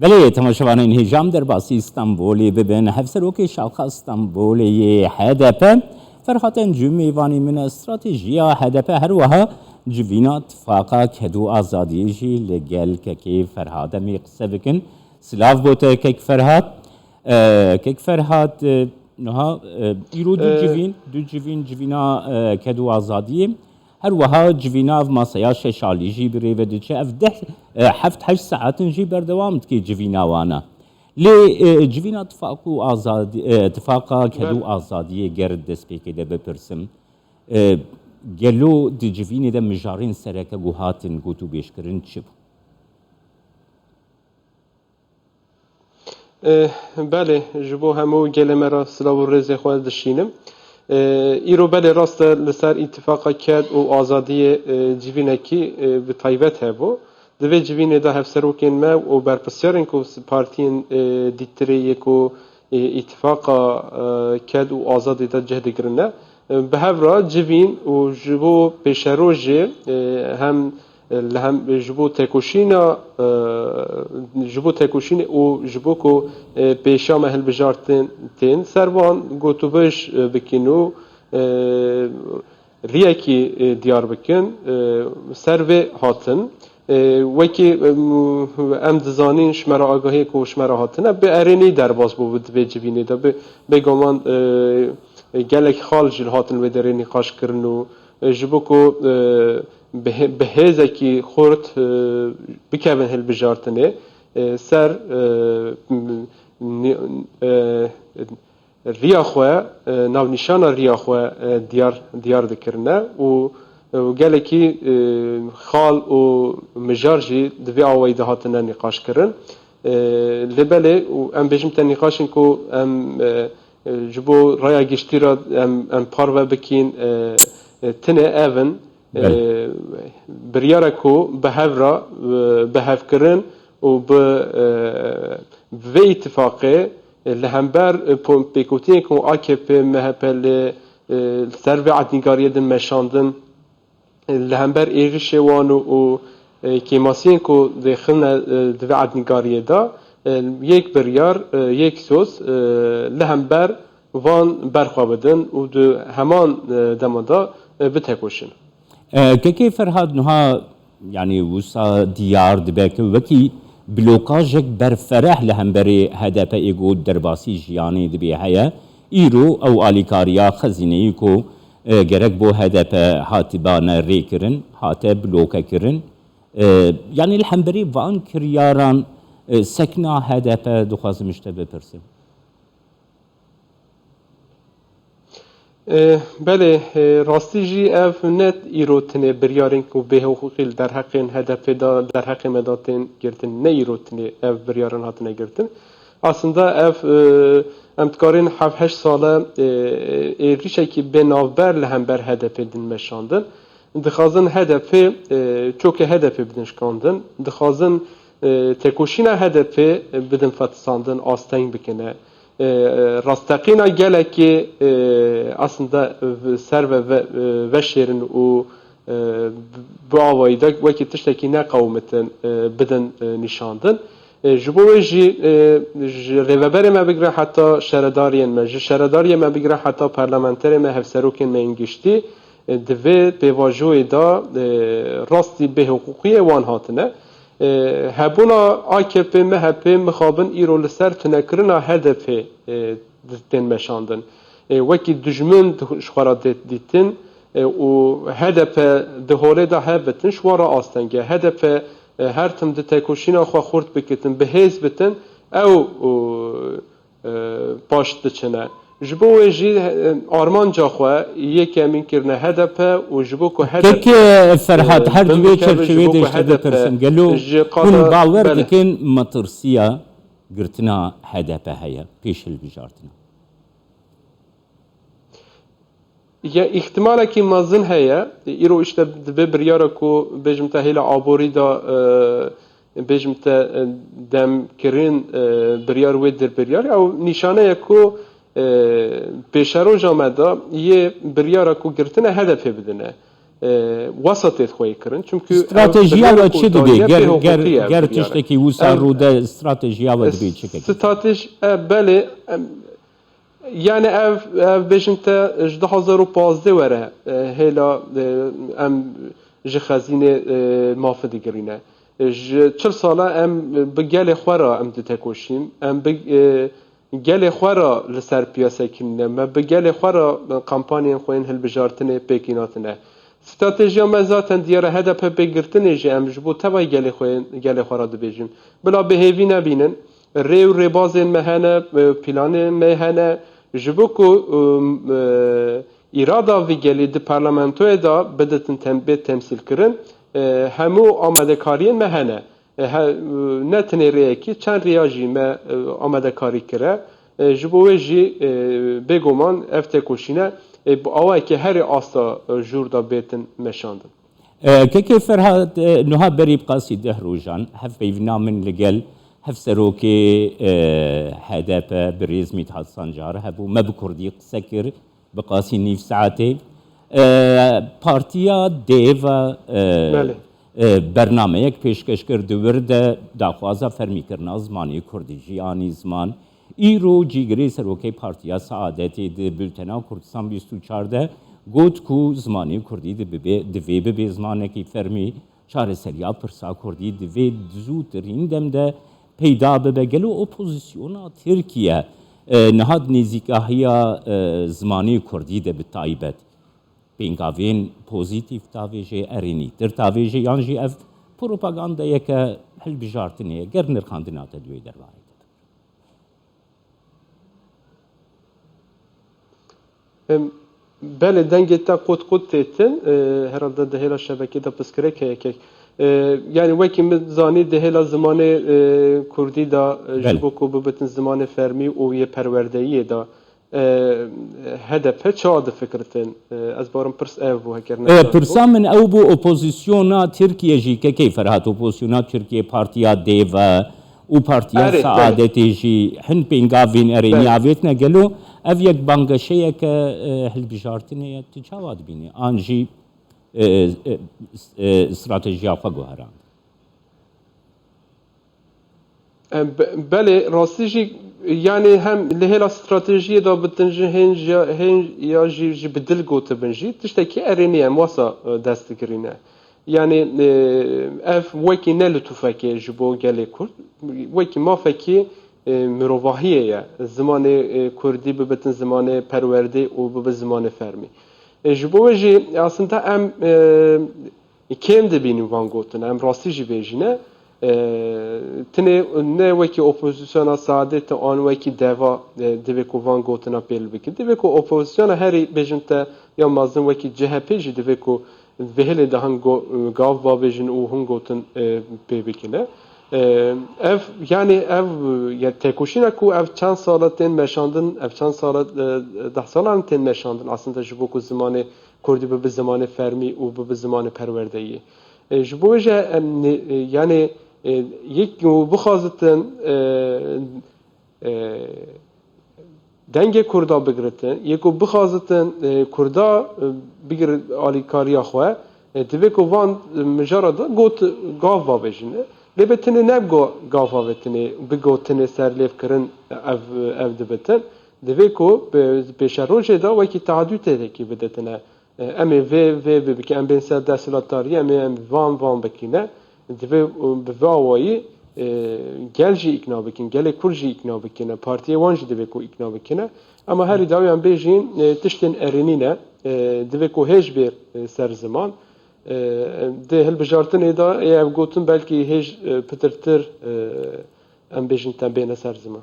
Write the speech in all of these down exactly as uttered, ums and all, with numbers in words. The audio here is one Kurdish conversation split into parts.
Belê, temaşevanên hêja, em derbasî Stenbolê bibin. Hevserokê Şaxa Stenbolê yê H D P, Ferhat Encû, mêvanê min e. Stratejiya H D P her wiha civîna tifaqa ked û azadiyê jî li gel kekê Ferhat em ê qise bikin. Silav bo te kek Ferhat. E, kek Ferhat, e, niha, e, îro du E, civîn, du civîn, civîna, e, ked û azadiyê. Her wiha civîna ev masaya şeş alî jî bi rê ve diçe. Ev deh, e, heft heşt saetin jî berdewam dike civîna wana. Lê, e, civîna tifaq û azadî, e, tifaqa ked û Bel- azadiyê ger destpêkê de bipirsim. E, gelo di civînê de mijarên sereke ku hatin gotûbêjkirin çi bû? Eh, belê, ji bo hemû gelê me re silav û rêzê xwe dişînim. Eh, îro belê rast e, li ser îtifaqa ked û azadiyê, eh, civînekî, eh, bi taybet hebû. Di vê civînê de hevserokên me û berpirsiyarên ku s-, partiyên, eh, dîtirê yê ku, eh, îtifaqa, eh, ked û azadê de cih digirine, eh, bi hev re civîn û ji bo pêşerojê, eh, hem Li hem ji bo tekoşîna, e, ji bo tekoşînê û ji bo ku, e, pêşa me hilbijartin tên ser van gotûbêj, e, bikin û, e, riyekî, e, diyar bikin, e, ser vê hatin. E, wekî, e, em dizanîn ji me re agahiyê ku ji me re hatine, bi erênî derbas bû di vê civînê de. Bi, bêguman, e, gelek xal jî hatin wê derê nîqaş kirin û, e, ji bo ku, e, bi hê-, bi hêzekî xurt, e, bikevin hilbijartinê, e, ser, e, m-, ni-, e, riya xwe, e, navnîşana riya xwe, e, diyar, diyar dikirine û, e, û gelekî, e, xal û mijar jî di vê awayî de hatine nîqaşkirin. E, lê belê û em bêjim te nîqaşên ku em, e, e, ji bo raya giştî re em, em parve bikîn, e, e, tinê ev in. E, Belê. Biryara ku bi hev re, e, bi hevkirin û bi, e, bi vê îtifaqê, e, li hember, e, po-, pêkotiyên ku A K P, M H P li, e, li ser vê ednîgariyê din meşandin, e, li hember êrişê wan û, û, e, kêmasiyên ku dêxine, e, di vê ednîgariyê de, e, yek biryar, e, yek soz, e, li hember van berxwe bidin û di heman, e, dema de, e, bitekoşin. E, Kekê Ferhat, niha, yanî, wisa diyar dibe ku wekî blokajek berfereh li hemberî H D P ê ku derbasî jiyanê dibê heye, îro ew alîkariya xezîneyî ku, e, gerek bo H D P hatibane rêkirin, hate blokekirin. E, yanî li hemberî van kiryaran, e, sekna H D P dixwazim ji te bipirsim. E, belê, e, rastî jî ev ne îro tinê biryarên ku bêhiqûqî li derheqên H D P de, derheqê me de tên girtin, ne îro tinê ev biryaran hatine girtin. Aslında ev, e, em dikarin heft heşt sale, e, êrişekî bê navber li hember H D P din meşandin. Dixwazin H D P, e, çokê H D P bidin şikandin. Dixwazin, e, tekoşîna H D P bidin fetisandin, asteng bikine. E, e, rasteqîna gelekê, e, aslında v-, ser ve, ve, e, veşêrin û, e, bi awayî de wekî tiştekî neqewimitin, e, bidin, e, nîşandin. E, ji bo wê jî, e, ji rêveberê me bigire heta şaredariyên me, ji şaredariyê me bigire heta parlamenterê me, hevserokên me yên giştî, e, di vê pêvajoyê de, e, rastî bêhiqûqiyê wan hatine. E, hebûna A K P, M H P mixabin îro li ser tunekirina H D P, e, di-, tên meşandin. E, wekî dijmin di-, ji xwe re dê dîtin, e, û H D P di holê de hev bitin, ji wan re asteng e. H D P, e, her tim di tekoşîna xwe xurt bikitin, bi hêz bitin, ew, û, e, paş diçine. Ji bo wê jî, e, armanca xwe yekemîn kirine H D P û ji bo ku H D P, Peki, e, Ferhat, her di bin vê bikeve, ji çerçeveyê bo de ku işte H D P bipirsim. Gelo ji hûn qada, bawer belê. Dikin metirsiya girtina H D P heye, pêş hilbijartina? Ya, îhtimalekî mezin heye. Îro işte dibe biryara ku bêjim te hêla aborî de, e, bêjim te, e, demkirin, e, biryar wê dir biryar. Ew nîşane ye ku, e, pêşeroja me de yê biryara ku girtine H D P bidine. e, wesa têt xweyî kirin. Çimkî ew Stratejiya biryar we ku çi daye dibê? Ger, bêhoketî ger, ye ev ger biryar e. Tiştekî wisa Ev- rû de stratejiya we dibê çi kekî? Strateji, e, belê, em, yani ev, ev bêjin te ji du hazar û pazdeh were, e, hêla, e, em ji xezînê, e, mafî digirîne. E, ji çil sala em bi gelê xwe re em ditekoşîn. Em bi, e, gelê xwe re li ser piyase kirîne. Me bi gelê xwe re kampanyên xwe yên hilbijartinê pêkî natine. Stratejiya me zaten diyar e, H D P pê girtinê jî em ji bo tevayî gelê xwe, gelê xwe re dibêjin. Bila bi hêvî nebînin. Rê û rêbazên me hene, e, planên me hene. Ji bo ku, e, e, îrada vî gelî di parlamentoyê de biditin tem-, bê temsîl kirin, e, hemû amadekariyên me hene. E, he-, ne tenê rêyekî, çend rêya jî me, e, amadekarî kire. E, ji bo wê jî, e, bêguman ev têkoşîne, e, bi awayekî herî asta, e, jûr de bêtin meşandin. E, Kekê Ferhat, e, nuha berî bi qasî deh rojan hevpeyvîna min li gel hevserokê, e, H D P birêz Mîthat Sancar hebû. Me bi kurdî qise kir, bi qasî nîv saetê. E, Partiya DEV, e, Belê. e, bernameyek pêşkeş kir, di wir de daxwaza fermîkirina zimanê kurdî jî anî ziman. Îro cîgirê serokê Partiya Saadetê di bultena Kurdistan bîst û çar de got ku zimanê kurdî di bibe, divê bibe zimanekî fermî. Çareseriya pirsa kurdî divê di zûtirîn dem de peyda bibe. Gelo opozisyona Tirkiye, e, niha di nêzîkahiya, e, zimanê kurdî de bi taybet pêngavên pozîtîf tavêjê, erênîtir tavêjê, yan jî ev propagandayeke hilbijartinê ye? Ger nirxandina te di wê derbarê de. Em, belê, dengê te qut qut têtin. E, herhalde di hêla şebekê de pirsgirêk heye kek. E, yani wekî min zanî di hêla zimanê, e, kurdî de, e, ji Belê. bo ku bibitin zimanê fermî û yê perwerdeyiyê de, e, H D P çawa difikiritin? E, ez barim pirs ev bû, heker ne E, çawa bû. Pirsa min ew bû, opozisyona Tirkiye jî, Kekê Ferhat, opozisyona Tirkiye, Partiya DEV û Partiya Erê, belê. Saadetê jî hin pêngavên erênî Belê. avêtine. Gelo ev yek bangeşeyeke, e, hilbijartinê ye, tu çawa dibînî? An jî, e, e, e, stratejiya xwe guherand? E, be-, belê, rastî jî, yani hem li hêla stratejiyê de bitin jî, hên jî, hên ya jî, jî bi dil gotibin jî, tiştekî erênî ye, em wasa, e, dest dikirîne. Yani, e, ev wekî ne li tufekê ji bo gelê Kurd, wekî mafekî, e, mirovahiyê ye. Zimanê, e, Kurdî bibitin zimanê perwerdê û bibe zimanê fermî. E, ji bo wê jî aslında em, e, kêm dibînin van gotin. Em rastî jî bêjîne. E, tinê ne wekî opozisyona Saadetê an wekî DEVa, e, divê ku van gotina pêl bikin. Divê ku opozisyona herî bêjin te ya mezin wekî C H P jî divê ku vê hilê de hin go-, gav bavêjin û hin gotin, e, pê bikine. E, ev, yani ev, ya tekoşîna ku ev çend sala tên meşandin, ev çend sala, e, deh salan tên meşandin aslında ji bo ku zimanê Kurdî bibe zimanê fermî û bibe zimanê perwerdeyî. E, ji bo wê jî em ne-, e, yani, e, yek û bixwazitin, e, e, dengê Kurda bigiritin, yê ku bixwazitin, e, Kurda, e, bigir alîkariya xwe, e, divê ku van, e, mijara de got gav bavêjin. Lê be tenê ne bi go-, gav avêtinê, bi gotinê serlêv kirin ev, ev dibitin. Divê ku bi pêşerojê de wekî tahdûtêrekî bidetine. E, em ê vê, vê bê bikin, em bên ser desthilatdariyê, em ê em van, van bikîne. Divê, e, bi vê awayî, e, gel jî îkna bikin, gelê Kurd jî îkna bikine, partiyê wan jî divê ku îkna bikine. Ama herî dawî em bêjîn, e, tiştên erênî ne, e, divê ku hêj bêr, e, ser ziman. E, di hilbijartinê de ê ev gotin belkî hêj, e, pitirtir, e, em bêjin te bêne ser ziman.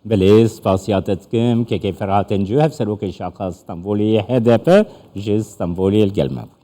Belê, spasiya te dikim. Kekê Ferhat Encû, hevserokê şaxa Stenbolê yê H D P ji Stenbolê li gel me bû.